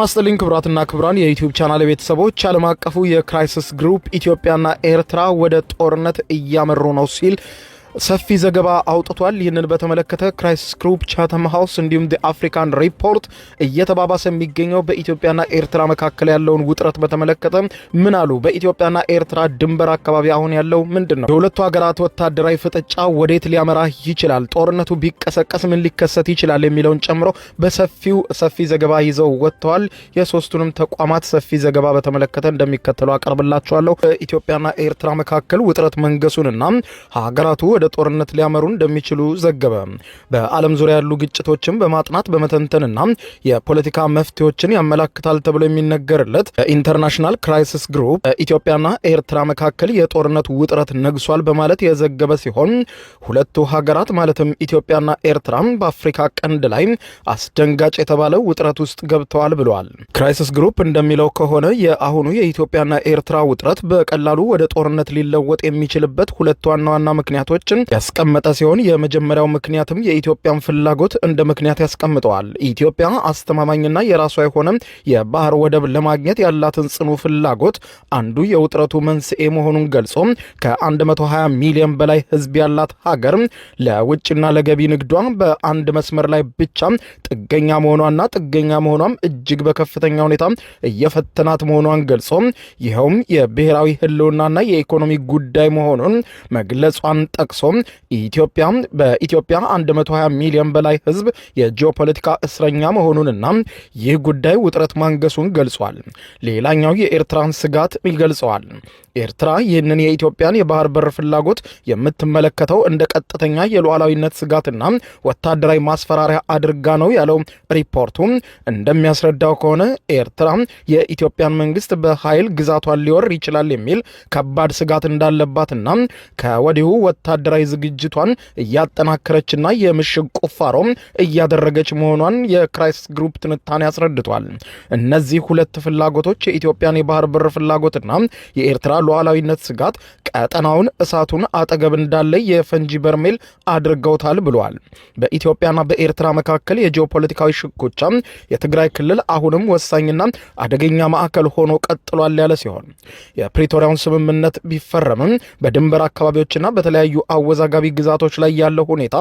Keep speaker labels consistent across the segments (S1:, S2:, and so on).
S1: ጤና ይስጥልኝ ክቡራትና ክቡራን የ YouTube channel ቤተሰቦች፣ ዓለም አቀፉ የ Crisis Group ኢትዮጵያና ኤርትራ ወደ ጦርነት እያመሩ ነው ሲል ሰፊ ዘገባ አውጥቷል። ይህንን በተመለከተ Crisis Group፣ Chatham House እንዲሁም The African Report እየተባባሰ የሚገኘው በኢትዮጵያና ኤርትራ መካከል ያለውን ውጥረት በተመለከተ ምን አሉ? በኢትዮጵያና ኤርትራ ድንበር አካባቢ አሁን ያለው ምንድን ነው? የሁለቱ ሀገራት ወታደራዊ ፍጥጫ ወዴት ሊያመራ ይችላል? ጦርነቱ ቢቀሰቀስ ምን ሊከሰት ይችላል? የሚለውን ጨምሮ በሰፊው ሰፊ ዘገባ ይዘው ወጥተዋል። የሶስቱንም ተቋማት ሰፊ ዘገባ በተመለከተ እንደሚከተለው አቀርብላችኋለሁ። በኢትዮጵያና ኤርትራ መካከል ውጥረት መንገሱንና ሀገራቱ ወደ ጦርነት ሊያመሩ እንደሚችሉ ዘገበ። በዓለም ዙሪያ ያሉ ግጭቶችን በማጥናት በመተንተንና የፖለቲካ መፍትሄዎችን ያመላክታል ተብሎ የሚነገርለት International Crisis Group በኢትዮጵያና ኤርትራ መካከል የጦርነት ውጥረት ነግሷል በማለት የዘገበ ሲሆን፣ ሁለቱ ሀገራት ማለትም ኢትዮጵያና ኤርትራ በአፍሪካ ቀንድ ላይ አስደንጋጭ የተባለ ውጥረት ውስጥ ገብተዋል ብለዋል። Crisis Group እንደሚለው ከሆነ የአሁኑ የኢትዮጵያና ኤርትራ ውጥረት በቀላሉ ወደ ጦርነት ሊለወጥ የሚችልበት ሁለት ዋና ዋና ምክንያቶችን ያስቀመጠ ሲሆን፣ የመጀመሪያው ምክንያትም የኢትዮጵያን ፍላጎት እንደ ምክንያት ያስቀምጠዋል። ኢትዮጵያ አስተማማኝና የራሷ የሆነ የባህር ወደብ ለማግኘት ያላትን ጽኑ ፍላጎት አንዱ የውጥረቱ መንስኤ መሆኑን ገልጾ፣ ከ120 ሚሊዮን በላይ ሕዝብ ያላት ሀገር ለውጭና ለገቢ ንግዷ በአንድ መስመር ላይ ብቻ ጥገኛ መሆኗና ጥገኛ መሆኗም እጅግ በከፍተኛ ሁኔታ እየፈተናት መሆኗን ገልጾ፣ ይኸውም የብሔራዊ ሕልውናና የኢኮኖሚ ጉዳይ መሆኑን መግለጿን ጠቅሶ፣ ኢትዮጵያ በኢትዮጵያ 120 ሚሊዮን በላይ ህዝብ የጂኦፖለቲካ እስረኛ መሆኑንና ይህ ጉዳይ ውጥረት ማንገሱን ገልጿል። ሌላኛው የኤርትራን ስጋት ይገልጸዋል። ኤርትራ ይህንን የኢትዮጵያን የባህር በር ፍላጎት የምትመለከተው እንደ ቀጥተኛ የሉዓላዊነት ስጋትና ወታደራዊ ማስፈራሪያ አድርጋ ነው ያለው ሪፖርቱ። እንደሚያስረዳው ከሆነ ኤርትራ የኢትዮጵያን መንግስት በኃይል ግዛቷን ሊወር ይችላል የሚል ከባድ ስጋት እንዳለባትና ከወዲሁ ወታደራዊ ዝግጅቷን እያጠናከረችና የምሽግ ቁፋሮ እያደረገች መሆኗን የ Crisis Group ትንታኔ አስረድቷል። እነዚህ ሁለት ፍላጎቶች፣ የኢትዮጵያን የባህር በር ፍላጎትና የኤርትራ ሉዓላዊነት ስጋት፣ ቀጠናውን እሳቱን አጠገብ እንዳለ የፈንጂ በርሜል አድርገውታል ብለዋል። በኢትዮጵያና በኤርትራ መካከል የጂኦፖለቲካዊ ሽኩቻ የትግራይ ክልል አሁንም ወሳኝና አደገኛ ማዕከል ሆኖ ቀጥሏል ያለ ሲሆን፣ የፕሪቶሪያውን ስምምነት ቢፈረምም በድንበር አካባቢዎችና በተለያዩ አወዛጋቢ ግዛቶች ላይ ያለው ሁኔታ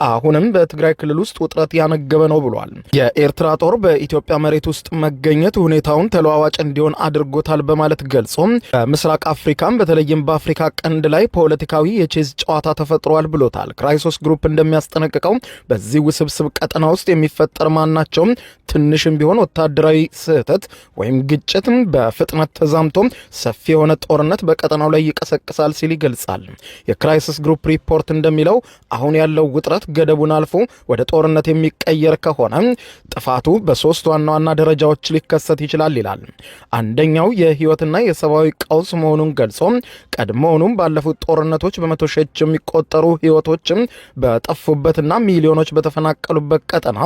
S1: አሁንም በትግራይ ክልል ውስጥ ውጥረት ያነገበ ነው ብሏል። የኤርትራ ጦር በኢትዮጵያ መሬት ውስጥ መገኘት ሁኔታውን ተለዋዋጭ እንዲሆን አድርጎታል በማለት ገልጾ፣ በምስራቅ አፍሪካም በተለይም በአፍሪካ ቀንድ ላይ ፖለቲካዊ የቼዝ ጨዋታ ተፈጥሯል ብሎታል። Crisis Group እንደሚያስጠነቅቀው በዚህ ውስብስብ ቀጠና ውስጥ የሚፈጠር ማናቸውም ትንሽም ቢሆን ወታደራዊ ስህተት ወይም ግጭት በፍጥነት ተዛምቶ ሰፊ የሆነ ጦርነት በቀጠናው ላይ ይቀሰቅሳል ሲል ይገልጻል። የ Crisis Group ሪፖርት እንደሚለው አሁን ያለው ውጥረት ገደቡን አልፎ ወደ ጦርነት የሚቀየር ከሆነ ጥፋቱ በሶስት ዋና ዋና ደረጃዎች ሊከሰት ይችላል ይላል። አንደኛው የህይወትና የሰብአዊ ቀውስ መሆኑን ገልጾ፣ ቀድሞውኑም ባለፉት ጦርነቶች በመቶ ሺዎች የሚቆጠሩ ህይወቶችም በጠፉበትና ሚሊዮኖች በተፈናቀሉበት ቀጠና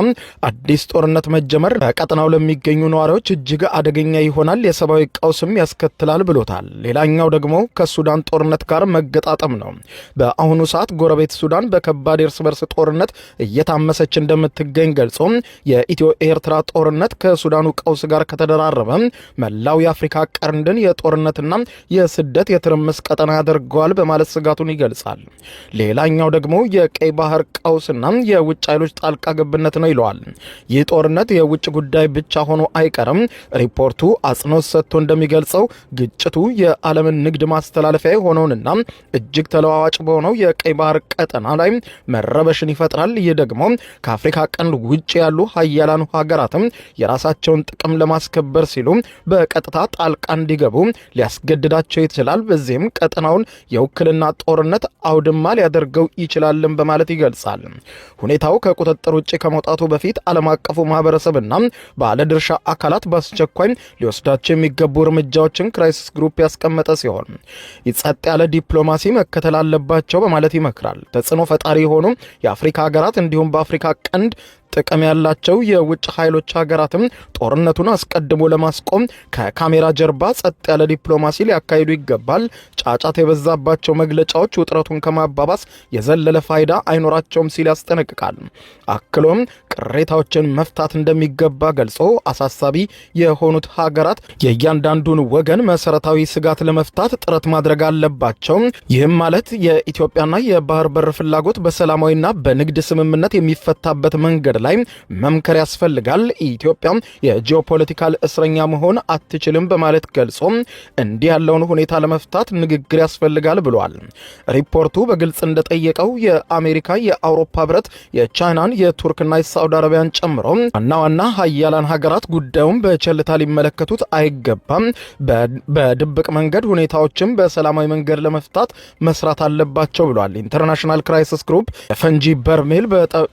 S1: አዲስ ጦርነት መጀመር በቀጠናው ለሚገኙ ነዋሪዎች እጅግ አደገኛ ይሆናል፣ የሰብአዊ ቀውስም ያስከትላል ብሎታል። ሌላኛው ደግሞ ከሱዳን ጦርነት ጋር መገጣጠም ነው። በአሁኑ ሰዓት ጎረቤት ሱዳን በከባድ የእርስ በርስ ጦርነት እየታመሰች እንደምትገኝ ገልጾ፣ የኢትዮ ኤርትራ ጦርነት ከሱዳኑ ቀውስ ጋር ከተደራረበ መላው የአፍሪካ ቀንድን የጦርነትና የስደት የትርምስ ቀጠና ያደርገዋል በማለት ስጋቱን ይገልጻል። ሌላኛው ደግሞ የቀይ ባህር ቀውስና የውጭ ኃይሎች ጣልቃ ገብነት ነው ይለዋል። ይህ ጦርነት የውጭ ጉዳይ ብቻ ሆኖ አይቀርም። ሪፖርቱ አጽንኦት ሰጥቶ እንደሚገልጸው ግጭቱ የዓለምን ንግድ ማስተላለፊያ የሆነውንና እጅግ ተለዋዋጭ በሆነው የቀይ ባህር ቀጠና ላይ መረበሽን ይፈጥራል። ይህ ደግሞ ከአፍሪካ ቀንድ ውጭ ያሉ ሀያላኑ ሀገራትም የራሳቸውን ጥቅም ለማስከበር ሲሉ በቀጥታ ጣልቃ እንዲገቡ ሊያስገድዳቸው ይችላል። በዚህም ቀጠናውን የውክልና ጦርነት አውድማ ሊያደርገው ይችላልን በማለት ይገልጻል። ሁኔታው ከቁጥጥር ውጭ ከመውጣቱ በፊት ዓለም አቀፉ ማህበረሰብና ባለድርሻ አካላት በአስቸኳይ ሊወስዳቸው የሚገቡ እርምጃዎችን Crisis Group ያስቀመጠ ሲሆን፣ ጸጥ ያለ ዲፕሎማሲ መከተል አለባቸው በማለት ይመክራል። ተጽዕኖ ፈጣሪ የሆኑ የአፍሪካ ሀገራት እንዲሁም በአፍሪካ ቀንድ ጥቅም ያላቸው የውጭ ኃይሎች ሀገራትም ጦርነቱን አስቀድሞ ለማስቆም ከካሜራ ጀርባ ጸጥ ያለ ዲፕሎማሲ ሊያካሂዱ ይገባል። ጫጫታ የበዛባቸው መግለጫዎች ውጥረቱን ከማባባስ የዘለለ ፋይዳ አይኖራቸውም ሲል ያስጠነቅቃል። አክሎም ቅሬታዎችን መፍታት እንደሚገባ ገልጾ አሳሳቢ የሆኑት ሀገራት የእያንዳንዱን ወገን መሰረታዊ ስጋት ለመፍታት ጥረት ማድረግ አለባቸው። ይህም ማለት የኢትዮጵያና የባህር በር ፍላጎት በሰላማዊና በንግድ ስምምነት የሚፈታበት መንገድ ላይ መምከር ያስፈልጋል። ኢትዮጵያ የጂኦፖለቲካል እስረኛ መሆን አትችልም በማለት ገልጾ እንዲህ ያለውን ሁኔታ ለመፍታት ንግግር ያስፈልጋል ብሏል። ሪፖርቱ በግልጽ እንደጠየቀው የአሜሪካ፣ የአውሮፓ ህብረት፣ የቻይናን፣ የቱርክና የሳዑዲ አረቢያን ጨምሮ ዋና ዋና ሀያላን ሀገራት ጉዳዩን በቸልታ ሊመለከቱት አይገባም። በድብቅ መንገድ ሁኔታዎችን በሰላማዊ መንገድ ለመፍታት መስራት አለባቸው ብሏል። ኢንተርናሽናል ክራይሲስ ግሩፕ የፈንጂ በርሜል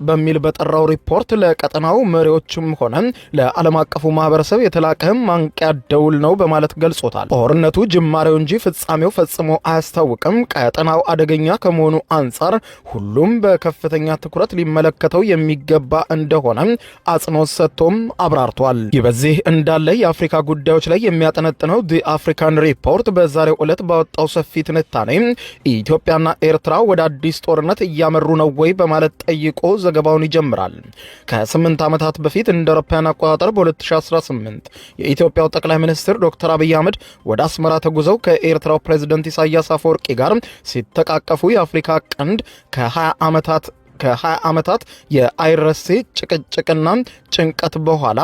S1: በሚል በጠራው ሪፖርት ለቀጠናው መሪዎችም ሆነ ለዓለም አቀፉ ማህበረሰብ የተላከ ማንቂያ ደውል ነው በማለት ገልጾታል። ጦርነቱ ጅማሬው እንጂ ፍጻሜው ፈጽሞ አያስታውቅም። ቀጠናው አደገኛ ከመሆኑ አንጻር ሁሉም በከፍተኛ ትኩረት ሊመለከተው የሚገባ እንደሆነ አጽንኦት ሰጥቶም አብራርቷል። ይህ በዚህ እንዳለ የአፍሪካ ጉዳዮች ላይ የሚያጠነጥነው ዲ አፍሪካን ሪፖርት በዛሬው ዕለት ባወጣው ሰፊ ትንታኔ ኢትዮጵያና ኤርትራ ወደ አዲስ ጦርነት እያመሩ ነው ወይ በማለት ጠይቆ ዘገባውን ይጀምራል። ከ8 ዓመታት በፊት እንደ አውሮፓውያን አቆጣጠር በ2018 የኢትዮጵያው ጠቅላይ ሚኒስትር ዶክተር አብይ አህመድ ወደ አስመራ ተጉዘው ከኤርትራው ፕሬዝደንት ኢሳያስ አፈወርቂ ጋር ሲተቃቀፉ የአፍሪካ ቀንድ ከ20 ዓመታት የአይረሴ ጭቅጭቅና ጭንቀት በኋላ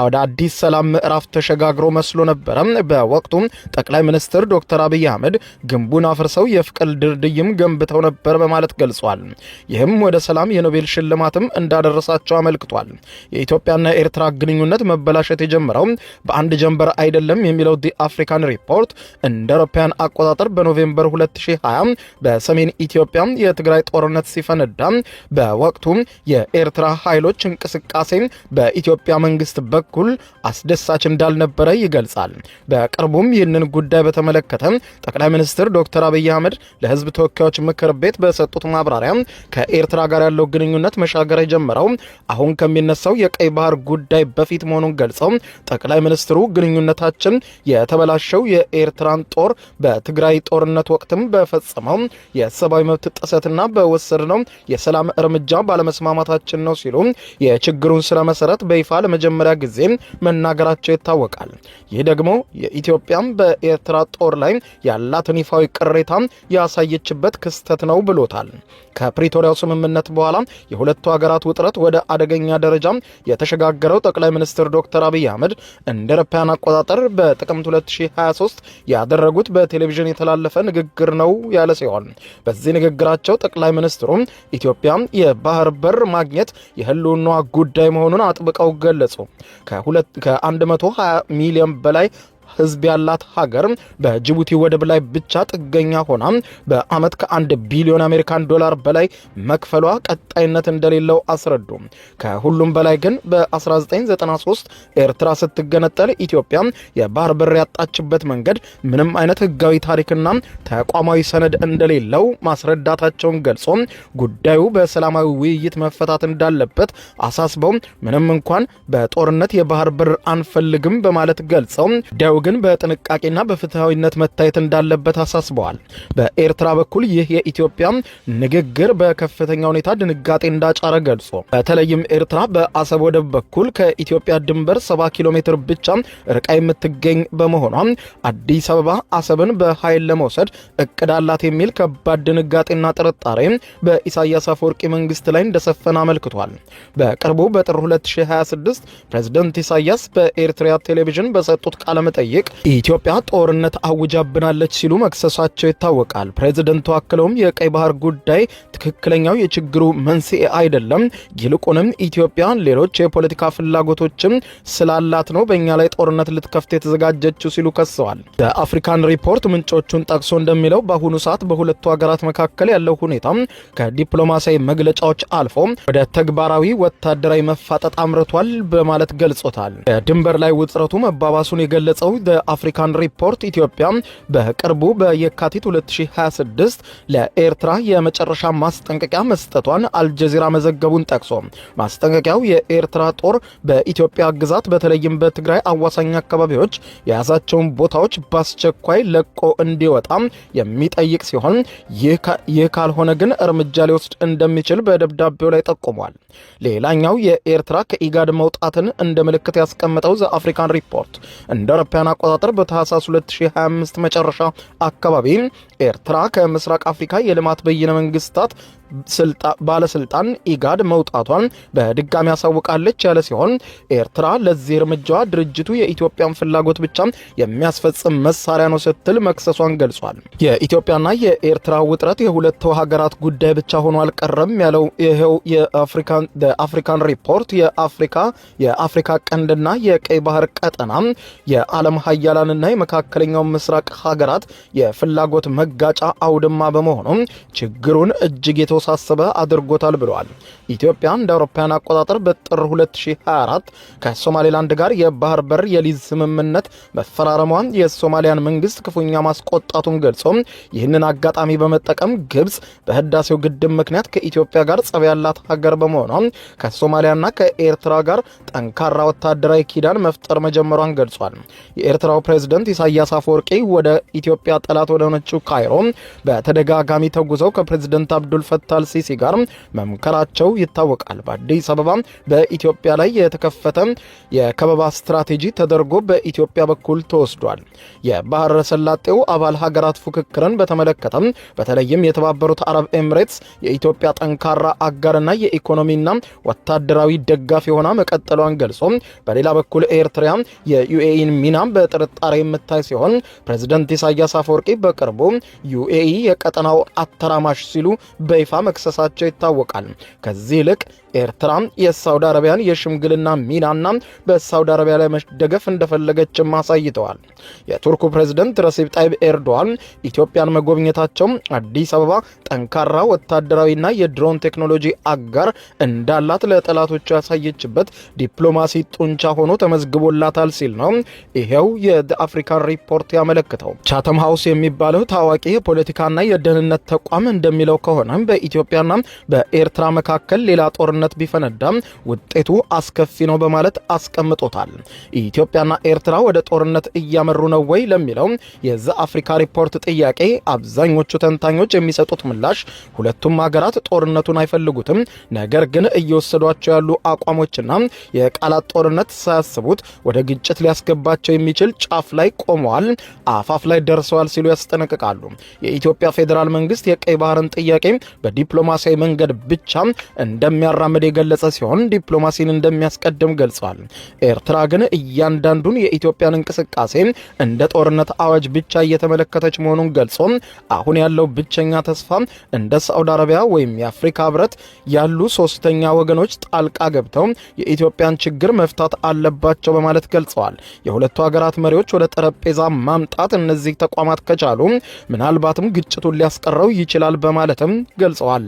S1: ወደ አዲስ ሰላም ምዕራፍ ተሸጋግሮ መስሎ ነበረ። በወቅቱ ጠቅላይ ሚኒስትር ዶክተር አብይ አህመድ ግንቡን አፍርሰው የፍቅር ድልድይም ገንብተው ነበር በማለት ገልጿል። ይህም ወደ ሰላም የኖቤል ሽልማትም እንዳደረሳቸው አመልክቷል። የኢትዮጵያና የኤርትራ ግንኙነት መበላሸት የጀመረው በአንድ ጀንበር አይደለም የሚለው ዲ አፍሪካን ሪፖርት እንደ አውሮፓውያን አቆጣጠር በኖቬምበር 2020 በሰሜን ኢትዮጵያ የትግራይ ጦርነት ሲፈነዳ በወቅቱ የኤርትራ ኃይሎች እንቅስቃሴ በኢትዮጵያ መንግስት በኩል አስደሳች እንዳልነበረ ይገልጻል። በቅርቡም ይህንን ጉዳይ በተመለከተ ጠቅላይ ሚኒስትር ዶክተር አብይ አህመድ ለሕዝብ ተወካዮች ምክር ቤት በሰጡት ማብራሪያ ከኤርትራ ጋር ያለው ግንኙነት መሻገር የጀመረው አሁን ከሚነሳው የቀይ ባህር ጉዳይ በፊት መሆኑን ገልጸው ጠቅላይ ሚኒስትሩ ግንኙነታችን የተበላሸው የኤርትራን ጦር በትግራይ ጦርነት ወቅትም በፈጸመው የሰብአዊ መብት ጥሰትና በወሰድነው የሰላም እርምጃ ባለመስማማታችን ነው ሲሉ የችግሩን ስረ መሰረት በይፋ ለመጀመሪያ ጊዜ መናገራቸው ይታወቃል። ይህ ደግሞ የኢትዮጵያም በኤርትራ ጦር ላይ ያላትን ይፋዊ ቅሬታ ያሳየችበት ክስተት ነው ብሎታል። ከፕሪቶሪያው ስምምነት በኋላ የሁለቱ ሀገራት ውጥረት ወደ አደገኛ ደረጃ የተሸጋገረው ጠቅላይ ሚኒስትር ዶክተር አብይ አህመድ እንደ አውሮፓውያን አቆጣጠር በጥቅምት 2023 ያደረጉት በቴሌቪዥን የተላለፈ ንግግር ነው ያለ ሲሆን በዚህ ንግግራቸው ጠቅላይ ሚኒስትሩ ኢትዮጵያ የባህር በር ማግኘት የህልውናዋ ጉዳይ መሆኑን አጥብቀው ገለጹ። ከ120 ሚሊዮን በላይ ህዝብ ያላት ሀገር በጅቡቲ ወደብ ላይ ብቻ ጥገኛ ሆና በአመት ከ1 ቢሊዮን አሜሪካን ዶላር በላይ መክፈሏ ቀጣይነት እንደሌለው አስረዱ። ከሁሉም በላይ ግን በ1993 ኤርትራ ስትገነጠል ኢትዮጵያ የባህር በር ያጣችበት መንገድ ምንም አይነት ህጋዊ ታሪክና ተቋማዊ ሰነድ እንደሌለው ማስረዳታቸውን ገልጾ ጉዳዩ በሰላማዊ ውይይት መፈታት እንዳለበት አሳስበው ምንም እንኳን በጦርነት የባህር በር አንፈልግም በማለት ገልጸው ጉዳዩ ግን በጥንቃቄና በፍትሐዊነት መታየት እንዳለበት አሳስበዋል። በኤርትራ በኩል ይህ የኢትዮጵያ ንግግር በከፍተኛ ሁኔታ ድንጋጤ እንዳጫረ ገልጾ በተለይም ኤርትራ በአሰብ ወደብ በኩል ከኢትዮጵያ ድንበር 70 ኪሎ ሜትር ብቻ ርቃ የምትገኝ በመሆኗ አዲስ አበባ አሰብን በኃይል ለመውሰድ እቅድ አላት የሚል ከባድ ድንጋጤና ጥርጣሬ በኢሳያስ አፈወርቂ መንግስት ላይ እንደሰፈነ አመልክቷል። በቅርቡ በጥር 2026 ፕሬዝደንት ኢሳያስ በኤርትራ ቴሌቪዥን በሰጡት ቃለ መጠይቅ ኢትዮጵያ ጦርነት አውጃብናለች ሲሉ መክሰሳቸው ይታወቃል። ፕሬዝደንቱ አክለውም የቀይ ባህር ጉዳይ ትክክለኛው የችግሩ መንስኤ አይደለም፣ ይልቁንም ኢትዮጵያ ሌሎች የፖለቲካ ፍላጎቶችም ስላላት ነው በእኛ ላይ ጦርነት ልትከፍት የተዘጋጀችው ሲሉ ከሰዋል። በአፍሪካን ሪፖርት ምንጮቹን ጠቅሶ እንደሚለው በአሁኑ ሰዓት በሁለቱ ሀገራት መካከል ያለው ሁኔታ ከዲፕሎማሲያዊ መግለጫዎች አልፎ ወደ ተግባራዊ ወታደራዊ መፋጠጥ አምርቷል በማለት ገልጾታል። በድንበር ላይ ውጥረቱ መባባሱን የገለጸው አፍሪካን ሪፖርት ኢትዮጵያ በቅርቡ በየካቲት 2026 ለኤርትራ የመጨረሻ ማስጠንቀቂያ መስጠቷን አልጀዚራ መዘገቡን ጠቅሶ ማስጠንቀቂያው የኤርትራ ጦር በኢትዮጵያ ግዛት በተለይም በትግራይ አዋሳኝ አካባቢዎች የያዛቸውን ቦታዎች በአስቸኳይ ለቆ እንዲወጣ የሚጠይቅ ሲሆን ይህ ካልሆነ ግን እርምጃ ሊወስድ እንደሚችል በደብዳቤው ላይ ጠቁሟል። ሌላኛው የኤርትራ ከኢጋድ መውጣትን እንደ ምልክት ያስቀመጠው ዘ አፍሪካን ሪፖርት እንደ አውሮፓውያን አቆጣጠር በታህሳስ 2025 መጨረሻ አካባቢ ኤርትራ ከምስራቅ አፍሪካ የልማት በይነ መንግስታት ባለስልጣን ኢጋድ መውጣቷን በድጋሚ ያሳውቃለች ያለ ሲሆን ኤርትራ ለዚህ እርምጃዋ ድርጅቱ የኢትዮጵያን ፍላጎት ብቻ የሚያስፈጽም መሳሪያ ነው ስትል መክሰሷን ገልጿል። የኢትዮጵያና የኤርትራ ውጥረት የሁለቱ ሀገራት ጉዳይ ብቻ ሆኖ አልቀረም ያለው ይኸው የአፍሪካን ሪፖርት የአፍሪካ ቀንድና የቀይ ባህር ቀጠና የዓለም ሀያላንና የመካከለኛው ምስራቅ ሀገራት የፍላጎት መጋጫ አውድማ በመሆኑ ችግሩን እጅግ የተወሳሰበ አድርጎታል ብለዋል። ኢትዮጵያ እንደ አውሮፓውያን አቆጣጠር በጥር 2024 ከሶማሌላንድ ጋር የባህር በር የሊዝ ስምምነት መፈራረሟን የሶማሊያን መንግስት ክፉኛ ማስቆጣቱን ገልጾ ይህንን አጋጣሚ በመጠቀም ግብጽ በህዳሴው ግድብ ምክንያት ከኢትዮጵያ ጋር ጸብ ያላት ሀገር በመሆኗ ከሶማሊያና ከኤርትራ ጋር ጠንካራ ወታደራዊ ኪዳን መፍጠር መጀመሯን ገልጿል። የኤርትራው ፕሬዝደንት ኢሳያስ አፈወርቂ ወደ ኢትዮጵያ ጠላት ወደሆነችው ካይሮ በተደጋጋሚ ተጉዘው ከፕሬዝደንት አብዱል ፈታህ አልሲሲ ጋር መምከራቸው ይታወቃል። በአዲስ አበባ በኢትዮጵያ ላይ የተከፈተ የከበባ ስትራቴጂ ተደርጎ በኢትዮጵያ በኩል ተወስዷል። የባህረ ሰላጤው አባል ሀገራት ፉክክርን በተመለከተም በተለይም የተባበሩት አረብ ኤምሬትስ የኢትዮጵያ ጠንካራ አጋርና የኢኮኖሚና ወታደራዊ ደጋፊ ሆና መቀጠሏን ገልጾ በሌላ በኩል ኤርትራ የዩኤኢን ሚና በጥርጣሬ የምታይ ሲሆን ፕሬዝደንት ኢሳያስ አፈወርቂ በቅርቡ ዩኤኢ የቀጠናው አተራማሽ ሲሉ በይፋ መክሰሳቸው ይታወቃል። ከዚህ ይልቅ ኤርትራ የሳውዲ አረቢያን የሽምግልና ሚናና በሳውዲ አረቢያ ላይ መደገፍ እንደፈለገችም አሳይተዋል። የቱርኩ ፕሬዝደንት ረሲፕ ጣይብ ኤርዶዋን ኢትዮጵያን መጎብኘታቸው አዲስ አበባ ጠንካራ ወታደራዊና የድሮን ቴክኖሎጂ አጋር እንዳላት ለጠላቶቹ ያሳየችበት ዲፕሎማሲ ጡንቻ ሆኖ ተመዝግቦላታል ሲል ነው ይሄው የአፍሪካን ሪፖርት ያመለክተው። ቻተም ሀውስ የሚባለው ታዋቂ የፖለቲካና የደህንነት ተቋም እንደሚለው ከሆነ በኢትዮጵያና በኤርትራ መካከል ሌላ ጦርነት ቢፈነዳ ውጤቱ አስከፊ ነው በማለት አስቀምጦታል። ኢትዮጵያና ኤርትራ ወደ ጦርነት እያመሩ ነው ወይ ለሚለው የዘ አፍሪካ ሪፖርት ጥያቄ አብዛኞቹ ተንታኞች የሚሰጡት ምላሽ ሁለቱም ሀገራት ጦርነቱን አይፈልጉትም፣ ነገር ግን እየወሰዷቸው ያሉ አቋሞችና የቃላት ጦርነት ሳያስቡት ወደ ግጭት ሊያስገባቸው የሚችል ጫፍ ላይ ቆመዋል፣ አፋፍ ላይ ደርሰዋል ሲሉ ያስጠነቅቃሉ። የኢትዮጵያ ፌዴራል መንግስት የቀይ ባህርን ጥያቄ በዲፕሎማሲያዊ መንገድ ብቻ እንደሚያራምድ የገለጸ ሲሆን ዲፕሎማሲን እንደሚያስቀድም ገልጸዋል። ኤርትራ ግን እያንዳንዱን የኢትዮጵያን እንቅስቃሴ እንደ ጦርነት አዋጅ ብቻ እየተመለከተች መሆኑን ገልጾ አሁን ያለው ብቸኛ ተስፋ እንደ ሳዑዲ አረቢያ ወይም የአፍሪካ ህብረት ያሉ ሶስተኛ ወገኖች ጣልቃ ገብተው የኢትዮጵያን ችግር መፍታት አለባቸው በማለት ገልጸዋል። የሁለቱ ሀገራት መሪዎች ወደ ጠረጴዛ ማምጣት እነዚህ ተቋማት ከቻሉ ምናልባትም ግጭቱን ሊያስቀረው ይችላል በማለትም ገልጸዋል።